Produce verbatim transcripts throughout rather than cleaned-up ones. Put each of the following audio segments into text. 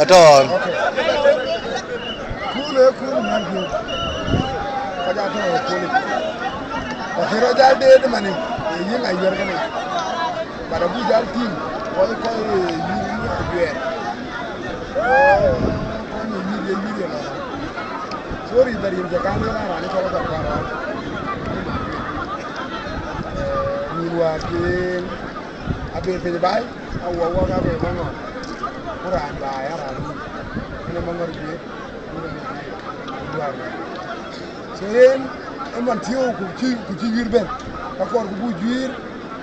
Atɔ̈ ɣɔn. Kul ee kul man diu. Kɔc aa tɔ̈ ë kul. Ku kë rɔt jal deet ëmënë, ee yïn ayuɛ̈r kënë. But abuk jal tïŋ, kɔc kɔc ë yïn ajuɛɛr. Kɔc ë yïn ye yïn ye lɔ. Sorry, but yïn cä kan lueel an, raan ë cɔl Athar Kuar Ɣɔn. Nïn wäär cï en abëër piny baai, awuɔk wuɔk abëër Maŋɔ̈ɔ̈r. Ku raan baai, a raan wun. Ënë Maŋɔ̈ɔ̈r juëc, ku raan juëc, ku juëc. So yen ë man thiëëu ku cï, ku cï yuïïr bɛ̈n, ka kɔɔr ku buk juiir,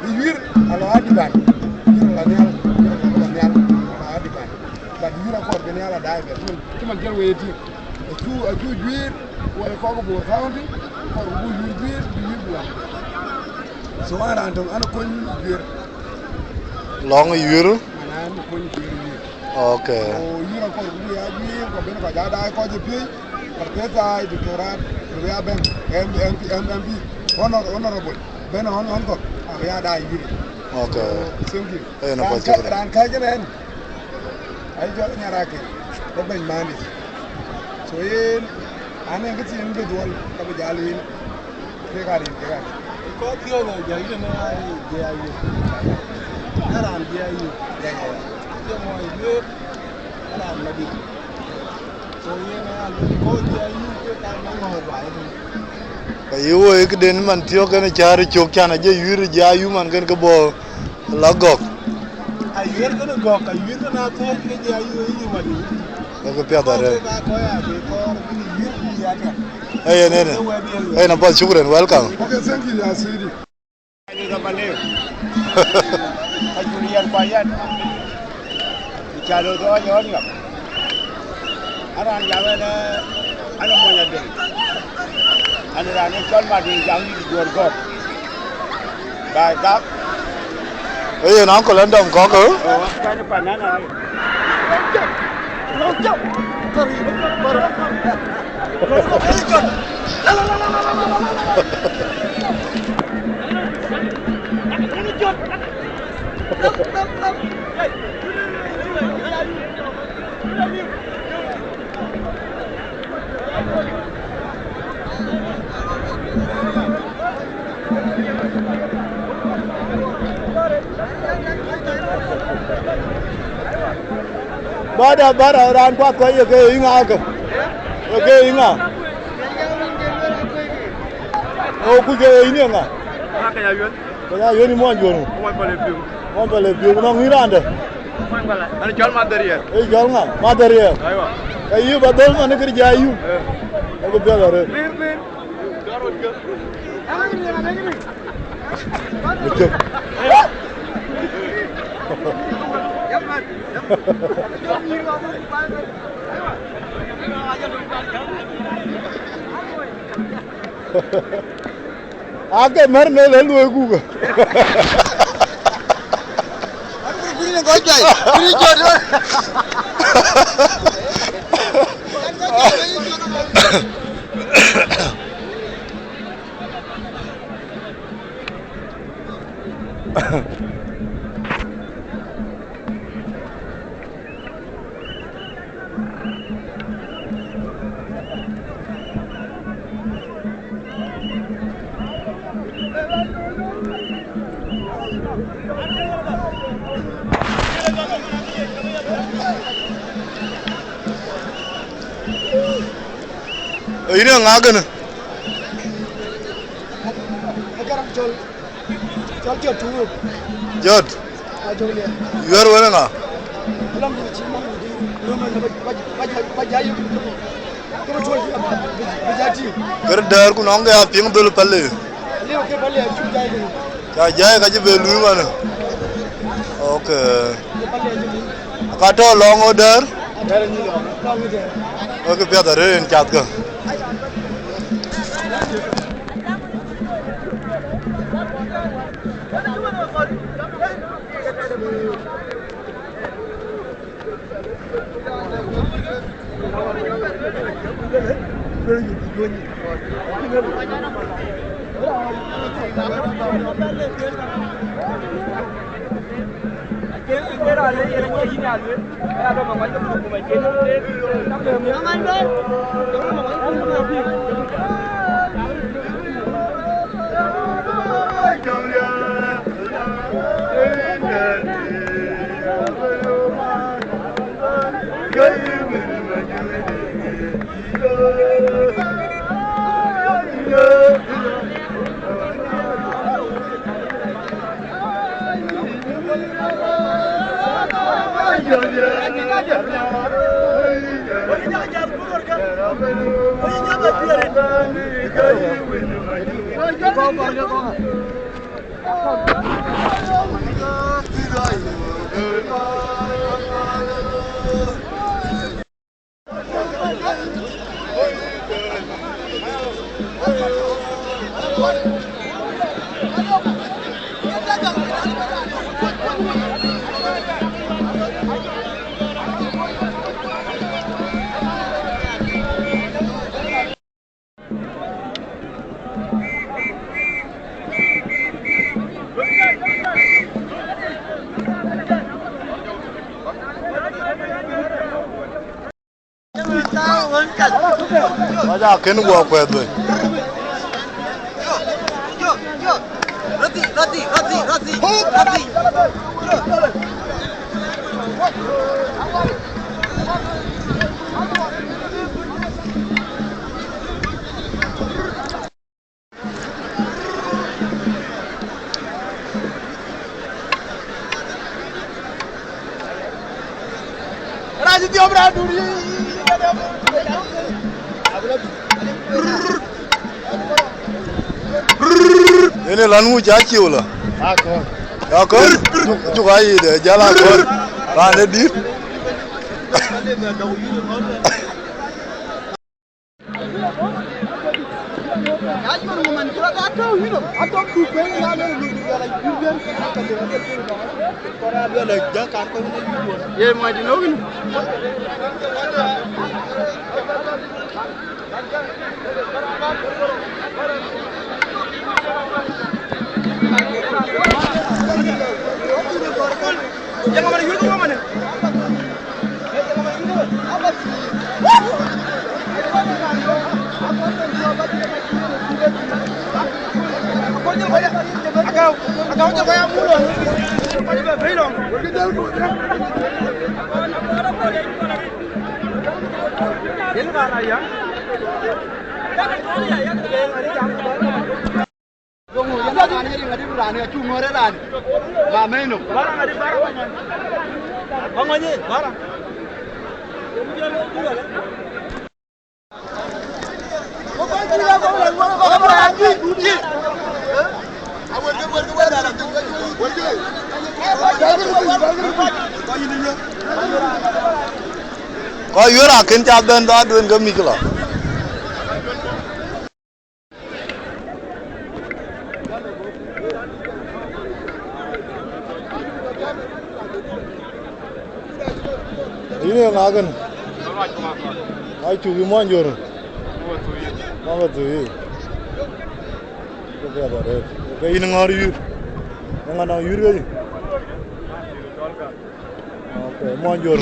ë yuïïr alɔ adï ban, yuïïr alɔ nhial, yuïïr alɔ nhial, alɔ adï ban. But yuïïr akɔɔr bï nhial adaai bɛ̈n. Cï man, cï man jël wei ë tïŋ. Acu, acu juiir, wala kɔk Bor County, kɔɔr ku buk yuïïr juiir, bï yuïïr bï lɔ. So an raan töŋ, an kony juiir. Lɔŋ ë yuïïr? Man an kony juiir yuïïr. Okay. So yuïïr akɔɔr ku buk ya juiir, ku bɛ̈n kɔc adaai kɔc ë piööc. Professor, Doctor, bï ya bɛ̈n, M-, M P, M-, M P, honor-, honorable, bɛ̈n hon, hon kɔ̈k, abï ya daai yïn. Okay. So, thank you. Ëë, na raan pɔ̈l ka, cï raan ka jël ɛn, ai jɔl nyarake, bä bɛ̈ny mani. So, yen, an, yen kë thiin bï dhuɔl, ka bï jal yen, ke ka rin, ke ka rin. Kɔc thiɔ̈ɔ̈ŋ ë jɔl yïn ë J I U. Ë raan J I U. Ya, ya, ya. Ye mɔc lueel, ë raan madït. Ka yï woi këden man thiɔ̈k kën cäär cök can aje yuïïr J I U man kën ke bɔ̈ la gɔ̈k. Ayuɛ̈r kën gɔ̈k, ayuɛ̈r kën athöör ke J I U ë yï mat. Ke piath arëët. Ka kɔc aa ke kɔɔr bï yuïïr bï ya tɛ̈. Ee yen, yen. Ee wɛ̈t yen. Ee na pɔ̈l, shukran, welcome. Okay, thank you, ya sweetie. Ayuth aba lëu. Ka cul yɛn kua yɛn. Ku ca lɔ dhɔɔc ɣɔn ŋak. An raan jam ɛn, an mony adëŋ. An raan ë cɔl Martin jam yïk juɔ̈ɔ̈r gɔ̈k. Baai gak. Ee yen uncle ɛn dɔm kɔ̈k, ë? Oo, an kɛn pan nɛn arëët. Bada, bada, raan kuath kɔc ye ke yiŋa ke? Ye ke yiŋa? O, kuc ke ye yïn ye ŋa? Ke ya yön muɔny juɔ̈r ŋö? Muɔny Pale Piu. Muɔny Pale Piu, nɔŋ yïn raan dɛ̈? An cɔl Madhariɛl. Ee cɔl ŋa? Madhariɛl. Aiwa. Ka yï ba dhöl man kë J I U. Ee. Ee kë piɛth arëët. Bï cök. Ake mär mel ë luöi gukë. Yïn ee ŋa kënë? Jɔt. Yuɛ̈r wën ë ŋa? Kërë dɛ̈ɛ̈r ku nɔŋ ke apiŋ dhöl pälë. Ca jai ka cï bɛ luui manë. Ok. Ka tɔ̈ lɔŋ ɣöt dɛ̈ɛ̈r. Wek piɛth arëër en cathkë. Kɔc aa kën guɔ kuɛth bei. Yen ë lɔn ŋu ca ciu lɔ? Akɔ̈r. Akɔ̈r? Cuk, cuk ayï de jäl akɔ̈r. Raan de dït. Ye muɔc ënɔɔk yïn. Kɔc yuëër akën ca bɛ̈n dhɔ̈ɔ̈r duën ke mïth lɔ. Yïn ee ŋa kënë? Acuk yï muɔny jör. Muɔny bä thuu yï. Ke piɛth arëët. Ke yïn ŋɔ̈ɔ̈r yïr. Eeŋa nɔŋ yïr ke yï? Ok, muɔny jör.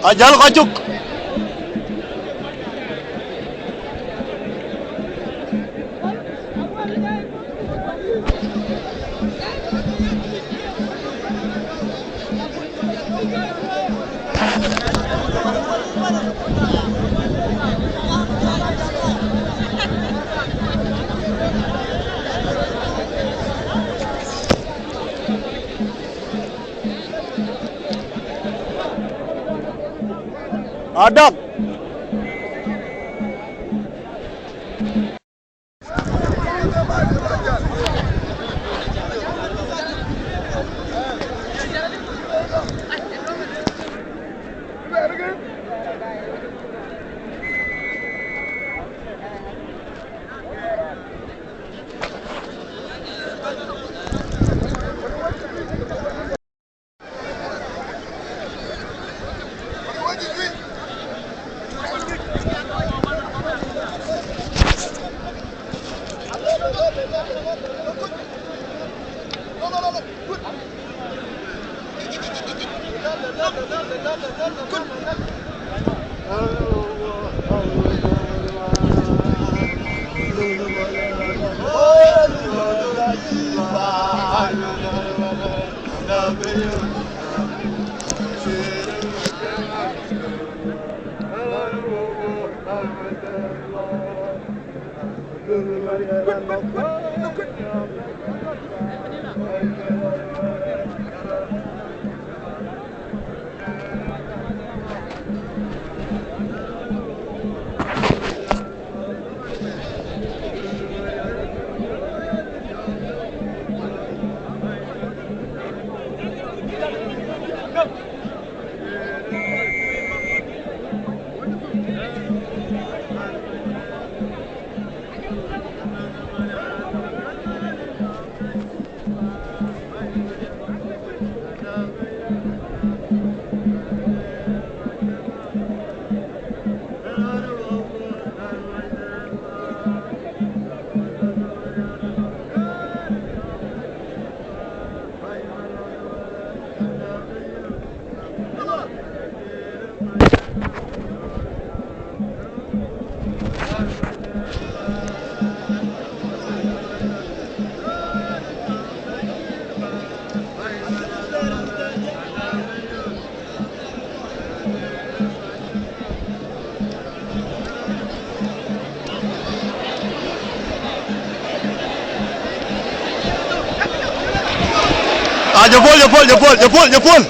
Ajäl kɔc cuk. Adak. Jɔ puɔl, jɔ puɔl, jɔ puɔl, jɔ puɔl, jɔ puɔl.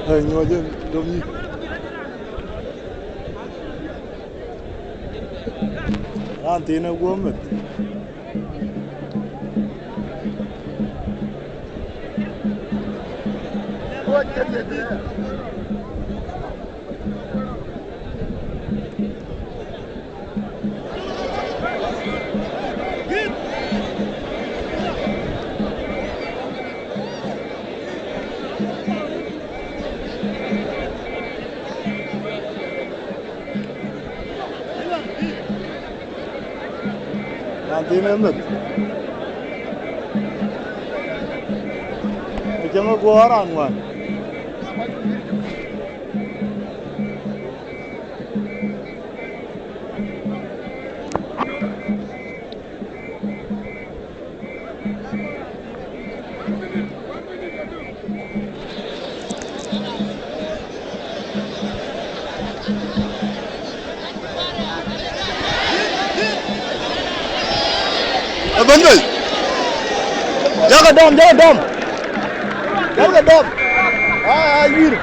Hey, nyuɔɔc ë dom yï. Raan thiin ë guöm meth. Raan thiin ë meth. Acï ŋö guɔ raan ŋuan. Ë bɛ̈n bei. Jakë dɔm, jakë dɔm. Jakë dɔm. Aa, aa, yïr.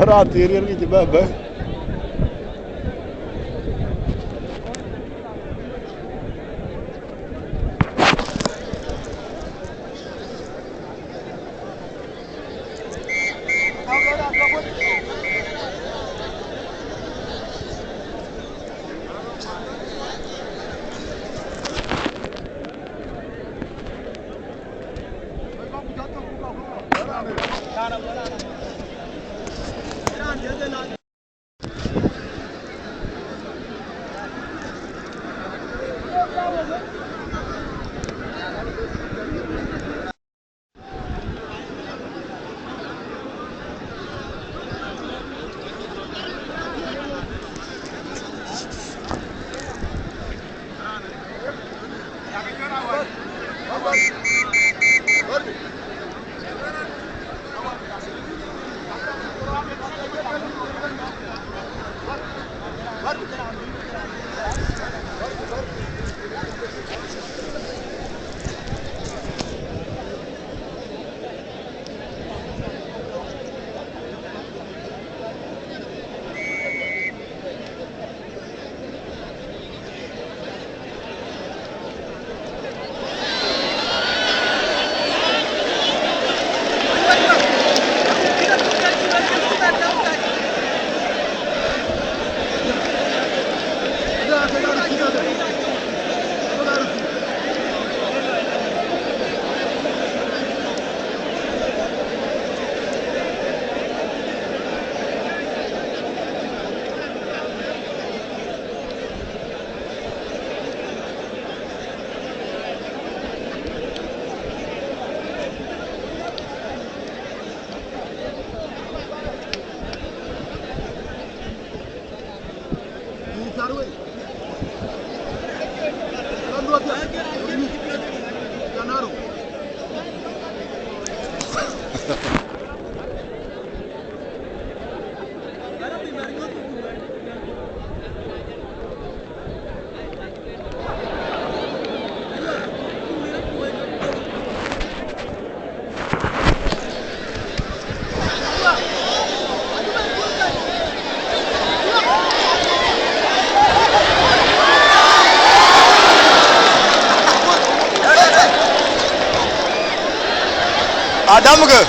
Raan thiëër yen kë cï bɛ bɛ̈n. Adam ke.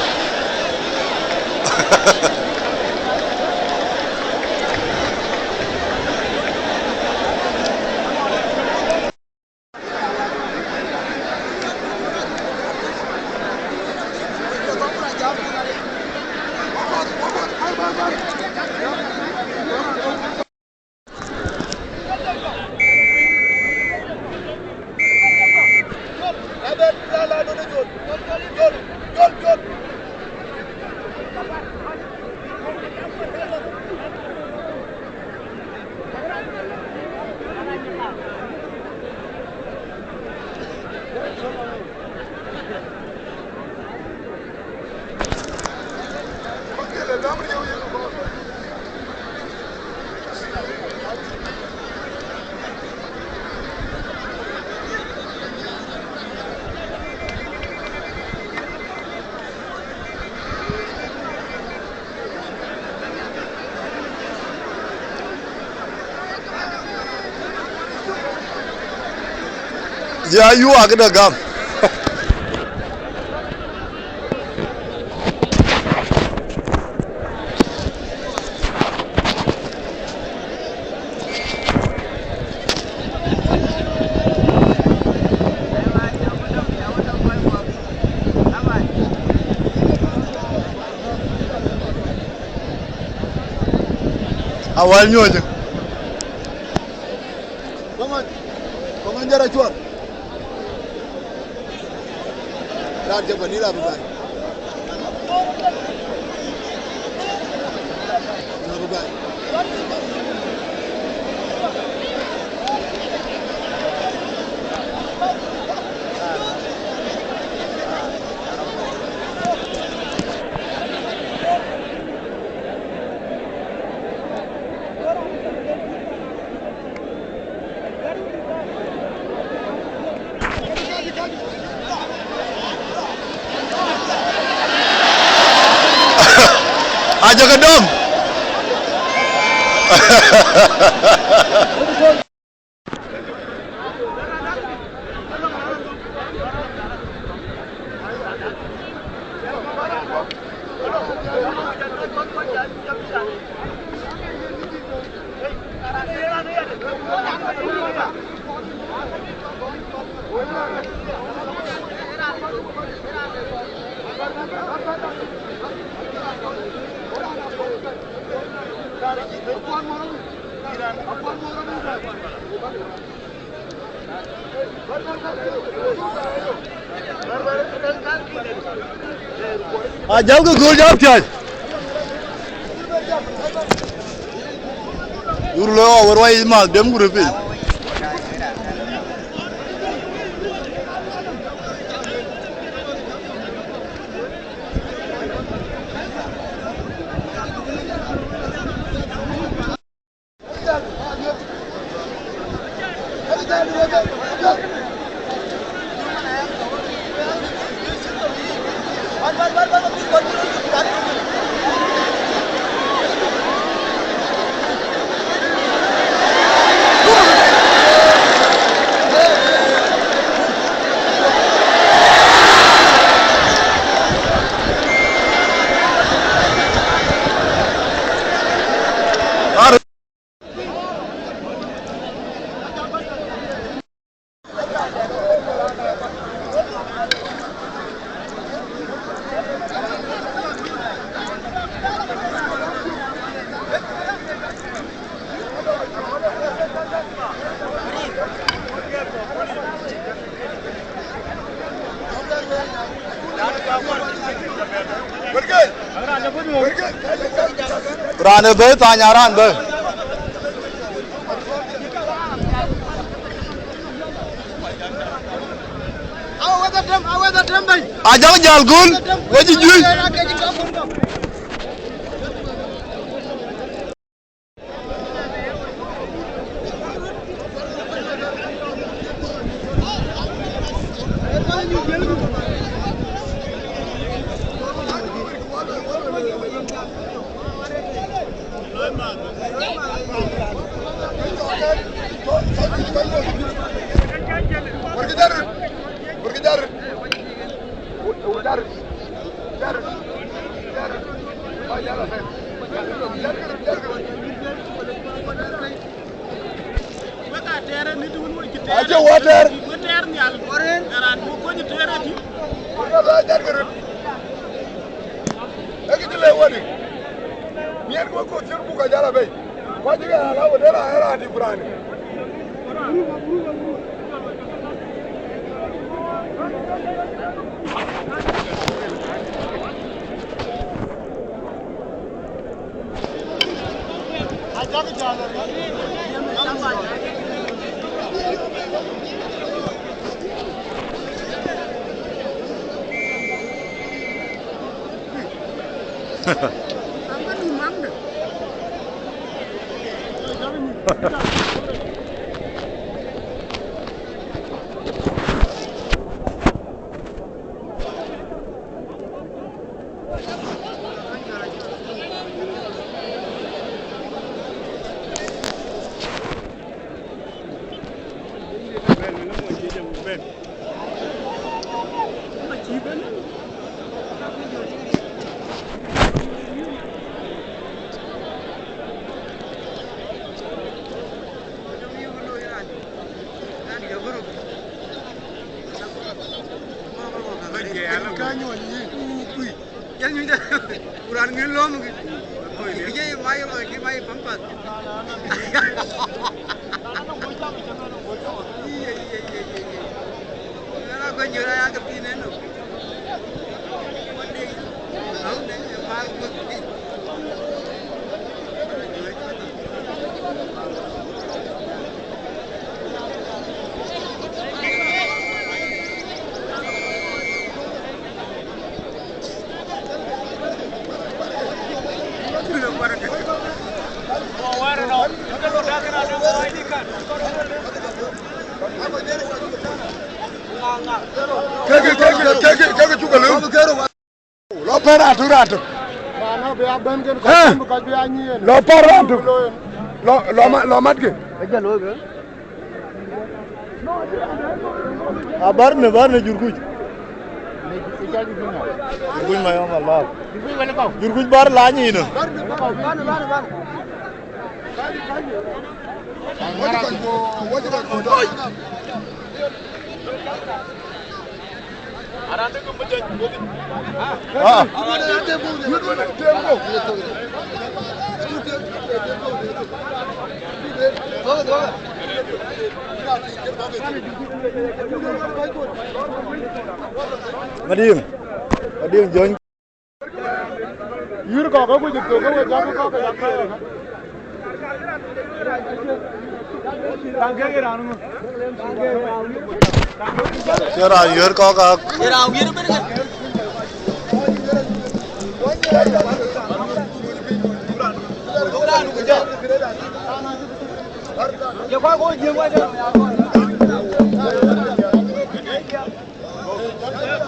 Ya yu a këde gam. Awal nyuɔɔc. Kɔŋɔn, kɔŋɔn jara cuɔr. Raan cɛ bä nïn abï gäi. Abï gäi. Ajɔkë dɔm. Ajäl ke göl jam piac. Yur lo wa ruai mal dem gure piny. Raan ë bɛ̈i thany, a raan bɛ̈i. Ajak jäl göl, we cï juëc. Acie wä tɛɛr. Wä tɛɛr nhial. Raan bï kony tɛɛr ëtï. Wä tɛɛr nhial ke röt. Ee kë cï le wädï. Miɛt wä kɔ̈th cït buk ajal abɛ̈i. Ku acï ke raan la wä tɛɛr raan, raan tï ku raan. Yɛn nyuc de, ku raan ŋic lom kï. Kï jɛ yï mai, kï mai pampas. Yï, yï, yï, yï, yï, yï. Ɣɛn a kɔc nyuc aya ke pïïr ënɔ. Wä dek, au, ne, ne, mar guöth. Kek, kek, kek, kek, kek cuk a lëu. Lɔ pɛ̈n raan tök, raan tök. Raan abï a bɛ̈n kën kɔc, eh, bï kɔc bï a nyiɛɛn. Lɔ pɛ̈n raan tök. Lɔ, lɔ ma-, lɔ matkï. Abär në, bär në jurkuc. Jurkuc ma yɔŋ Allah. Jurkuc bär la nyin. Ah. Madiŋ. Madiŋ jɔny. Yïr kɔ̈k ke kuc thok ke we jɔk kɔ̈k ke jɔk. Cie raan yïr kɔ̈k ak.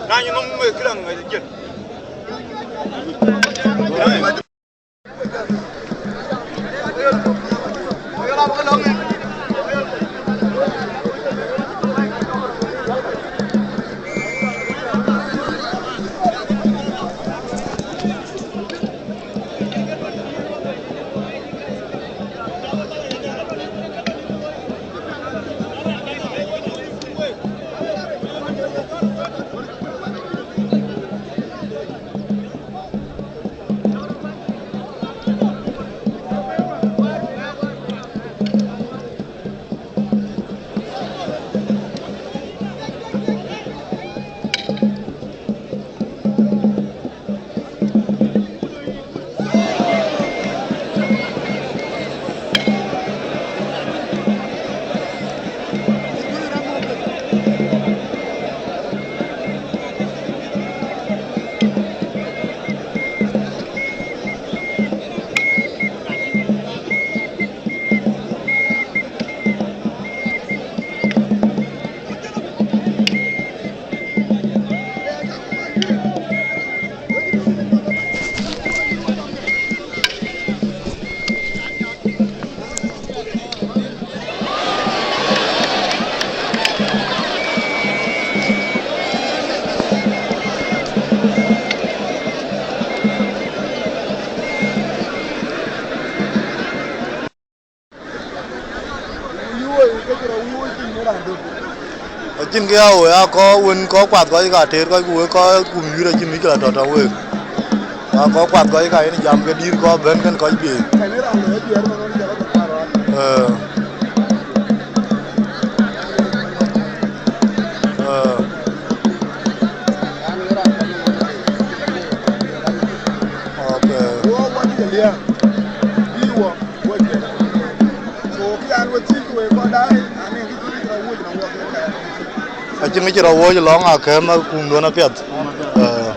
Na nyin nɔm ë këraŋ ë jël. Yen ke ya wek, a kɔc wën kɔc kuath kɔc ka tëër kɔc ku wek kɔc kum yuïr acïn mïc ke la tɔ̈ tɔ̈ wek. A kɔc kuath kɔc ka yen jam ke dït kɔc bɛ̈n kën kɔc biëëc. Eh. Eh. Okay. Acïn kë cï rɔt wuɔ̈c lɔŋ akɛ̈m a kumduɔ̈n apiɛth. Eh.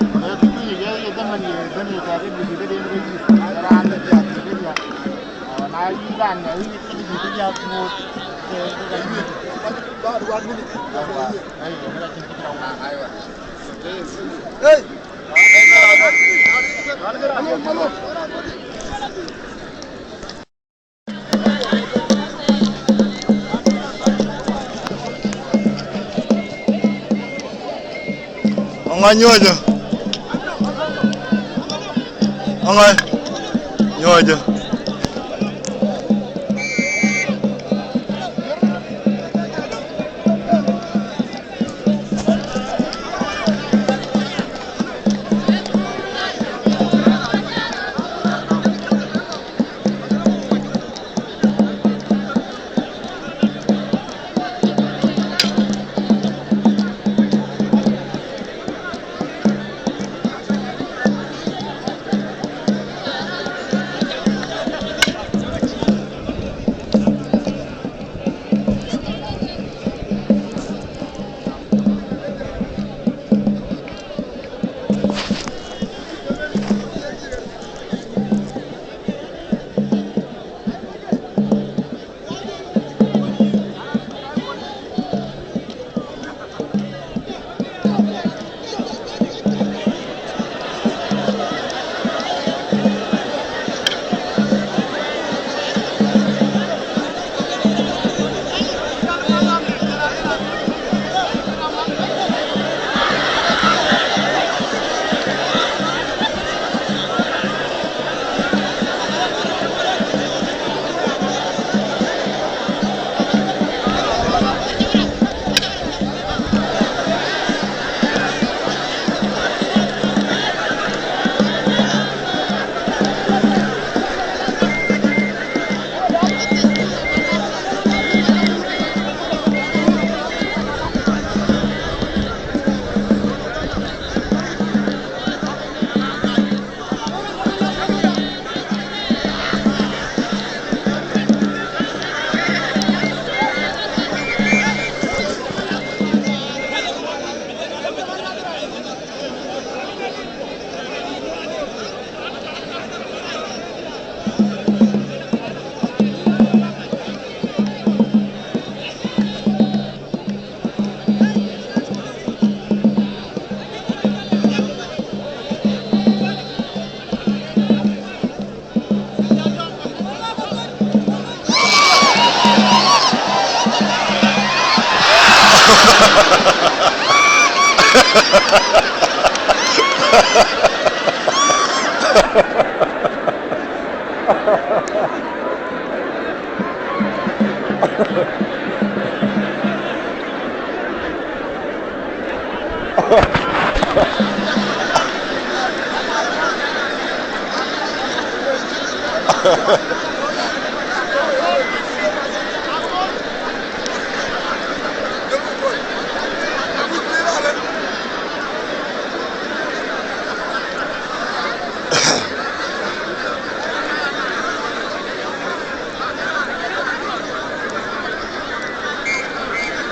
Hey. Aŋa nyuɔɔcë? Aŋa nyuɔɔcë?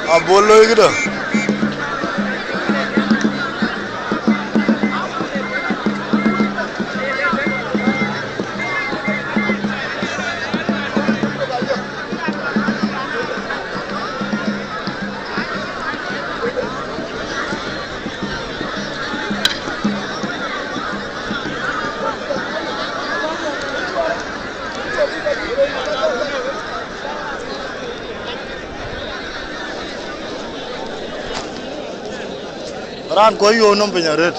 Abol loi këdë? Raan kɔc yuɔ̈ɔ̈k nɔm piny arëët.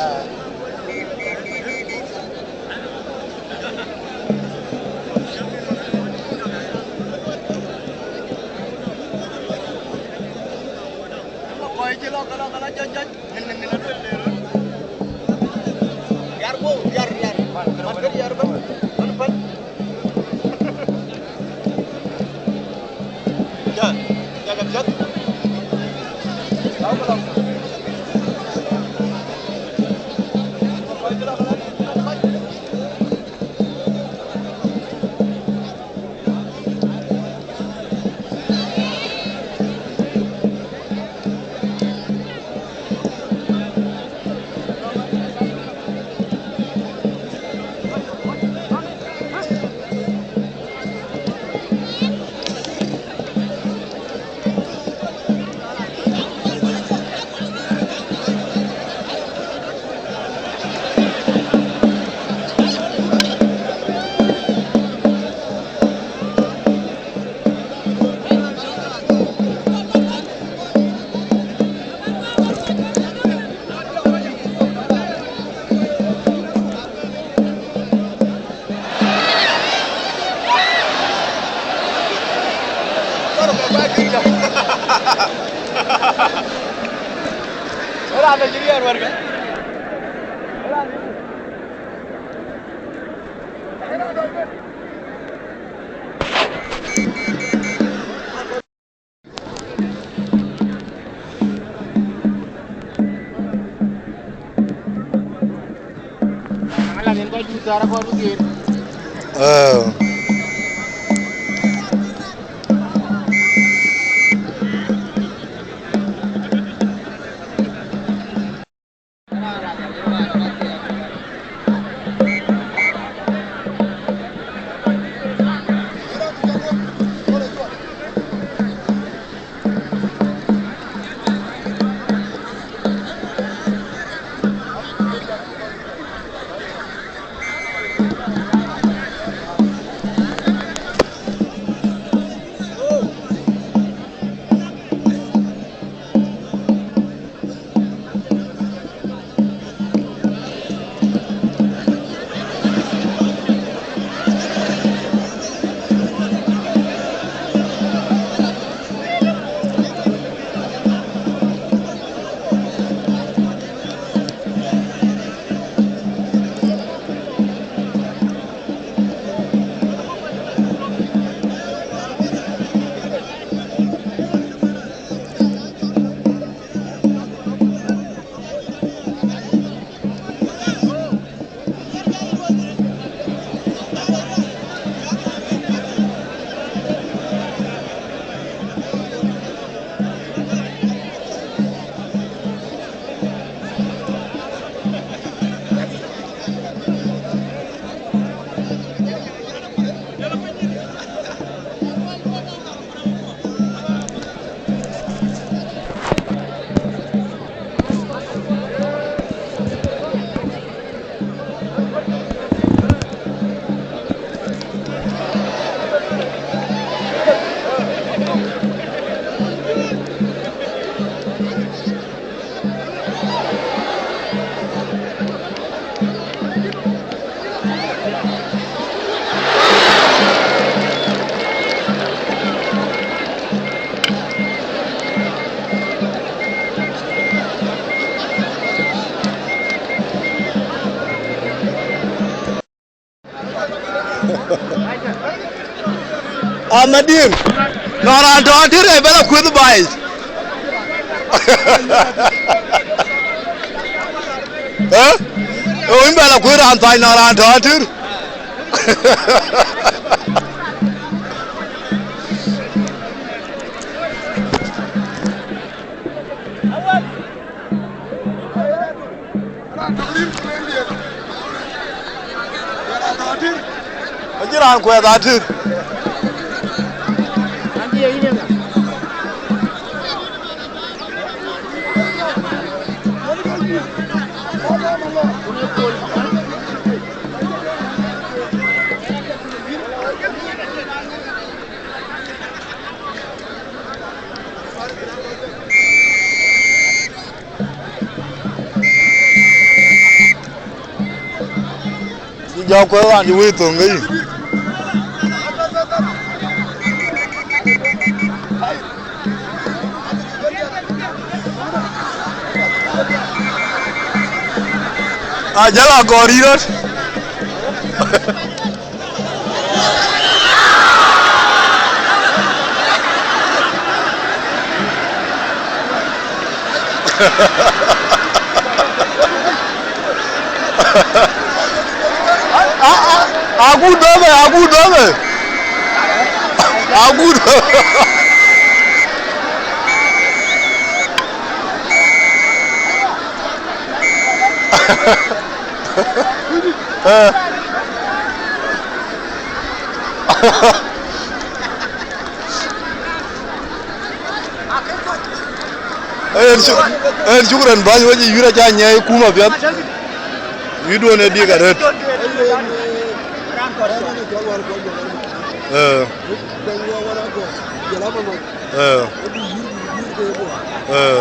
Amadin, nɔn raan tɔ̈ atïr ë bɛ lɔ kuëth baai. Ë? Ë wën bɛ lɔ kuëth raan thany nɔn raan tɔ̈ atïr. Acïn raan kuɛth atïr. Cï jɔ kuɛth raan cï wëi thöŋ ke yï. Ajäl agɔ̈ɔ̈r yï röt. Agut dɔmɛ, agut dɔmɛ. Agut dɔmɛ. Eh. En shuk-, en shukran bäny, wec yï yïr aca nyiɛɛi kum apiɛth. Yïduön ë dik arëët. Eh. Eh. Eh. Eh.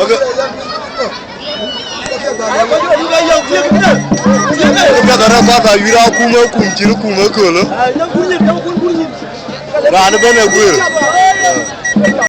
Okay. Piɛth arɛ̈k kɔ̈k ka wïïr akum, akum cïn akum ëköölë. Raan ëbɛ̈n ë guëër.